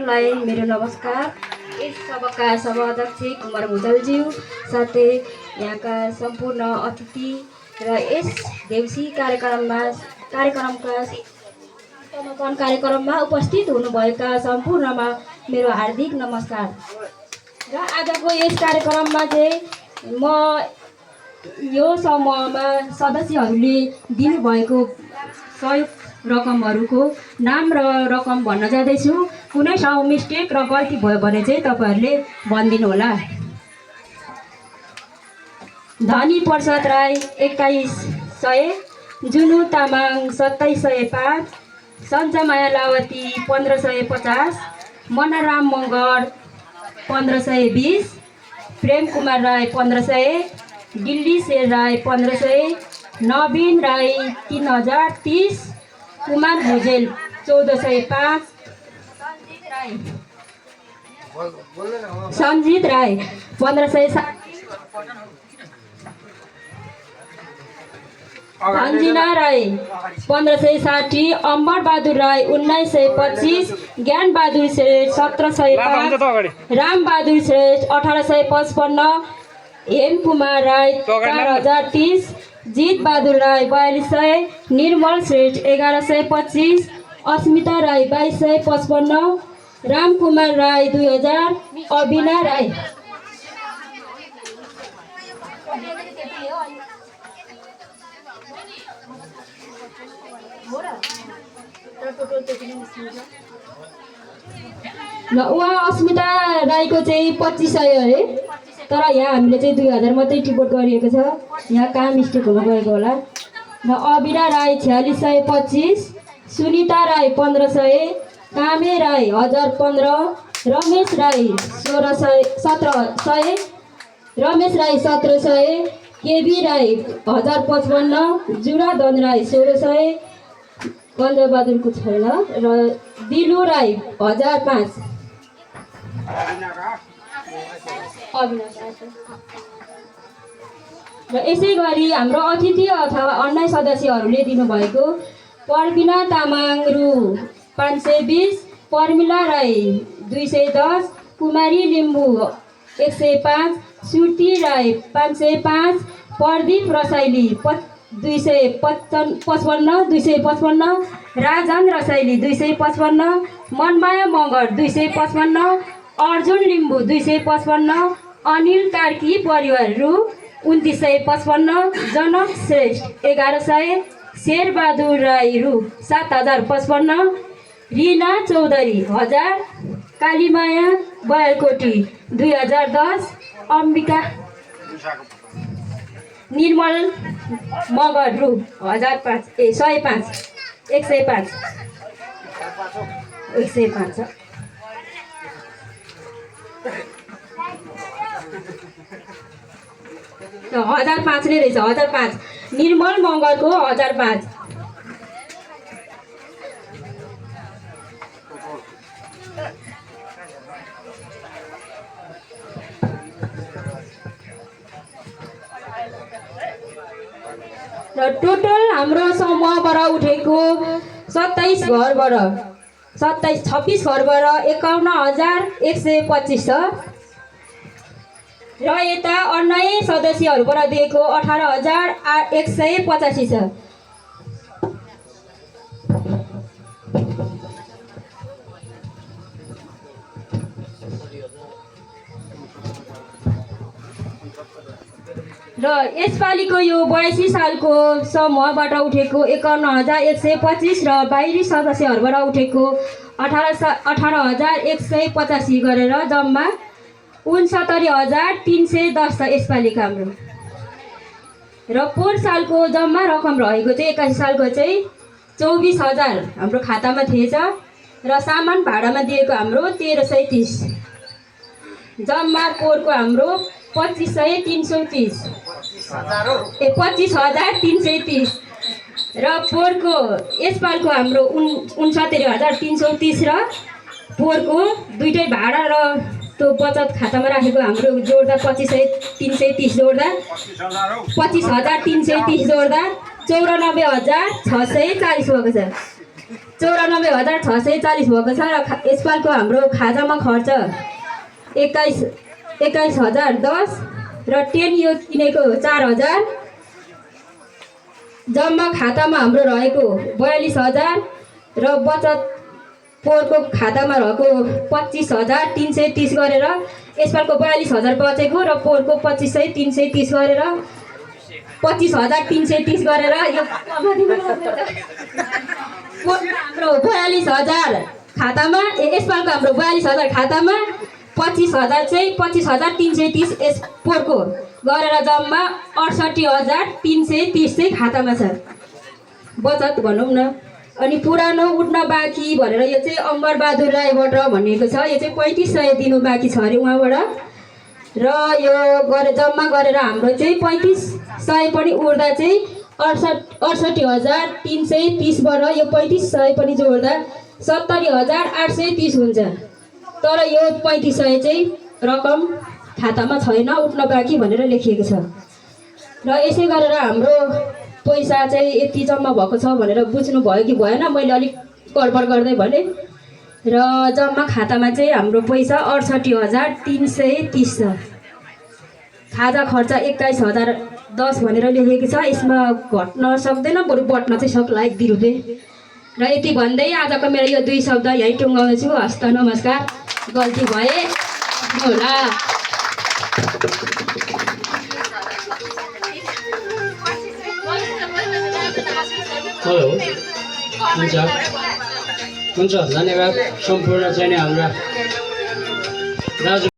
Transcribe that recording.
सबैजनालाई मेरो नमस्कार। यस सभाका सभाध्यक्ष कुमार भुजलज्यू, साथै यहाँका सम्पूर्ण अतिथि र यस देउसी कार्यक्रममा उपस्थित हुनुभएका सम्पूर्णमा मेरो हार्दिक नमस्कार। र आजको यस कार्यक्रममा चाहिँ म यो समूहमा सदस्यहरूले दिनुभएको सहयोग रकमहरूको नाम र रकम भन्न जाँदैछु। कुनै ठाउँ मिस्टेक र गल्ती भयो भने चाहिँ तपाईँहरूले भनिदिनु होला। धनी प्रसाद राई 2100, जुनु तामाङ 2705, सञ्चमाया लावती 1550, मनाराम मगर 1520, प्रेम कुमार राई 1500, दिल्ली शेर राई 1500, नवीन राई 3030, कुमार भुजेल 1405, सञ्जित राई 1560, अन्जिना राई 1560, अमर बहादुर राई 1925, ज्ञान बहादुर श्रेष्ठ 1705, राम बहादुर श्रेष्ठ 1855, हेम कुमार राई 4030, जीत बहादुर राई 4200, निर्मल श्रेष्ठ 1125, अस्मिता राई 2255, राम कुमार राई 2000, अभिना राई ल उहाँ अस्मिता राईको चाहिँ 2500 अरे, तर यहाँ हामीले चाहिँ 2000 मात्रै टिकट गरिएको छ। यहाँ कहाँ मिस्टेक हुन गएको होला। र अबिना राई 4625, सुनिता राई 1500, कामे राई 1015, रमेश राई 1700, रमेश राई 1700, केबी राई 1055, जुनाधन राई 1600, कञ्जबहादुरको छैन, र दिलु राई 1005। र यसै गरी हाम्रो अतिथि अथवा अन्य सदस्यहरूले दिनुभएको पर्विना तामाङ रु 520, पर्मिला राई 210, कुमारी लिम्बू 105, सुर्ती राई 505, प्रदीप रसाइली 255, राजन रसाइली 255, मनमाया मगर 255, अर्जुन लिम्बू 255, अनिल कार्की परिवार रु 2955, जनक श्रेष्ठ 1100, शेरबहादुर राई रु 7055, रिना चौधरी 1000, कालीमाया बयालकोटी 2010, अम्बिका निर्मल मगर रु 105, 105 1005 नै रहेछ। 1005 निर्मल मगरको 1005। र टोटल हाम्रो समूहबाट उठेको 26 घरबाट 26 घरबाट 51125 छ। र यता अन्य सदस्यहरूबाट दिएको 18185 छ। र यसपालिको यो 82 सालको समूहबाट उठेको 51125 र बाहिरी सदस्यहरूबाट उठेको 18185 गरेर जम्मा 69310 छ यसपालिको हाम्रो। र पोहोर सालको जम्मा रकम रहेको चाहिँ 81 सालको चाहिँ 24000 हाम्रो खातामा थिएछ। र सामान भाडामा दिएको हाम्रो 1330, जम्मा पोहोरको हाम्रो 25330, 25330 र पोहोरको यसपालको हाम्रो 69330 र पोहोरको दुईटै भाडा र त्यो बचत खातामा राखेको हाम्रो जोड्दा 25330 जोड्दा 25330 जोड्दा 94640 भएको छ। 94,640 भएको छ र यसपालको हाम्रो खाजामा खर्च 21,010 र 10 यो किनेको 4,000 जम्मा खातामा हाम्रो रहेको 42,000 र बचत पोहोरको खातामा रहेको 25,330 गरेर यसपालको 42,000 बचेको र पोहोरको 25,330 गरेर 25,330 गरेर यो हाम्रो 42,000 खातामा यसपालको हाम्रो 42,000 खातामा 25,000 चाहिँ 25,330 यस पोहोरको गरेर जम्मा 68,330 चाहिँ खातामा छ बचत भनौँ न। अनि पुरानो उठ्न बाँकी भनेर यो चाहिँ अमरबहादुर राईबाट भनेको छ। यो चाहिँ 3500 दिनु बाँकी छ अरे उहाँबाट र यो गरेर जम्मा गरेर हाम्रो चाहिँ 3500 पनि उड्दा चाहिँ 68,330बाट यो 3500 पनि जोड्दा 70,830 हुन्छ। तर यो 3500 चाहिँ रकम खातामा छैन, उठ्न बाँकी भनेर लेखिएको छ र यसै गरेर हाम्रो पैसा चाहिँ यति जम्मा भएको छ भनेर बुझ्नु भयो कि भएन, मैले अलिक गडबड गर्दै भने र जम्मा खातामा चाहिँ हाम्रो पैसा 68,330 छ। खाजा खर्च 21,010 भनेर लेखेको छ। यसमा घट्न सक्दैन, बरु बढ्न चाहिँ सक्ला 1-2 रुपियाँ र यति भन्दै आजको मेरो यो 2 शब्द यहीँ टुङ्गाउँछु। हस्त नमस्कार। गल्ती भए होला। हेलो, हुन्छ धन्यवाद। सम्पूर्ण चाहिँ हाम्रा दाजु